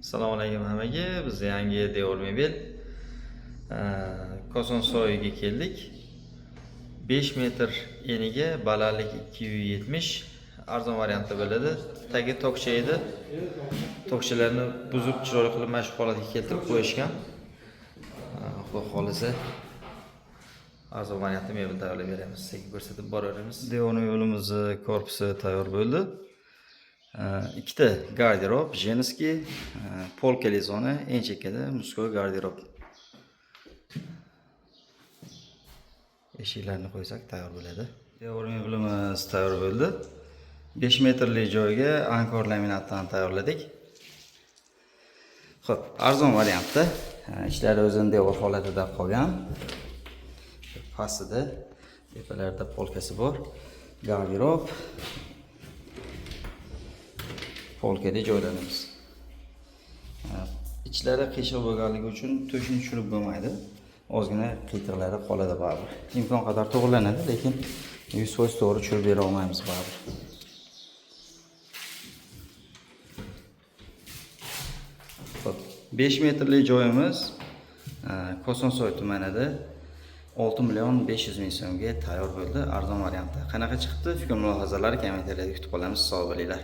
Assalomu alaykum hammaga. Biz yangi Devor Mebel Kosonsoyga keldik. 5 metr eniga, balandligi 270, arzon variantda bo'ladi. Tagi tokcha edi. Tokchalarni buzib, chiroyli qilib mana shu holatga keltirib qo'yishgan. Xudo xohlasa, arzon variantda mebel tayyorlab beramiz. Sekin ko'rsatib boraveramiz. Devor mebelimizni korpusi tayyor bo'ldi. Ikkita garderob женский, polkali zona, eng chekkada мужской garderob. Eshiklarni qo'ysak, tayyor bo'ladi. Devor mebelimiz tayyor bo'ldi. 5 metrli joyga Ankor laminatdan tayyorladik. Xo'p, arzon variantda, ichlari o'zini devor holatida qolgan. Pastida, tepalarida polkasi bor. Garderob polkada joylanamiz. Ichlari qiyshiq bo'lganligi uchun to'shini tushirib bo'lmaydi. Ozgina qiytiqlari qoladi baribir. Imkon qadar to'g'rilanadi, lekin 100% to'g'ri tushirib bera olmaymiz baribir. Xo'p, 5 metrli joyimiz Kosonsoy tumanida 6 million 500 ming so'mga tayyor bo'ldi arzon variantda. Qanaqa chiqibdi? Fikr mulohazalar kommentariyada kutib qolamiz. Sog' bo'linglar.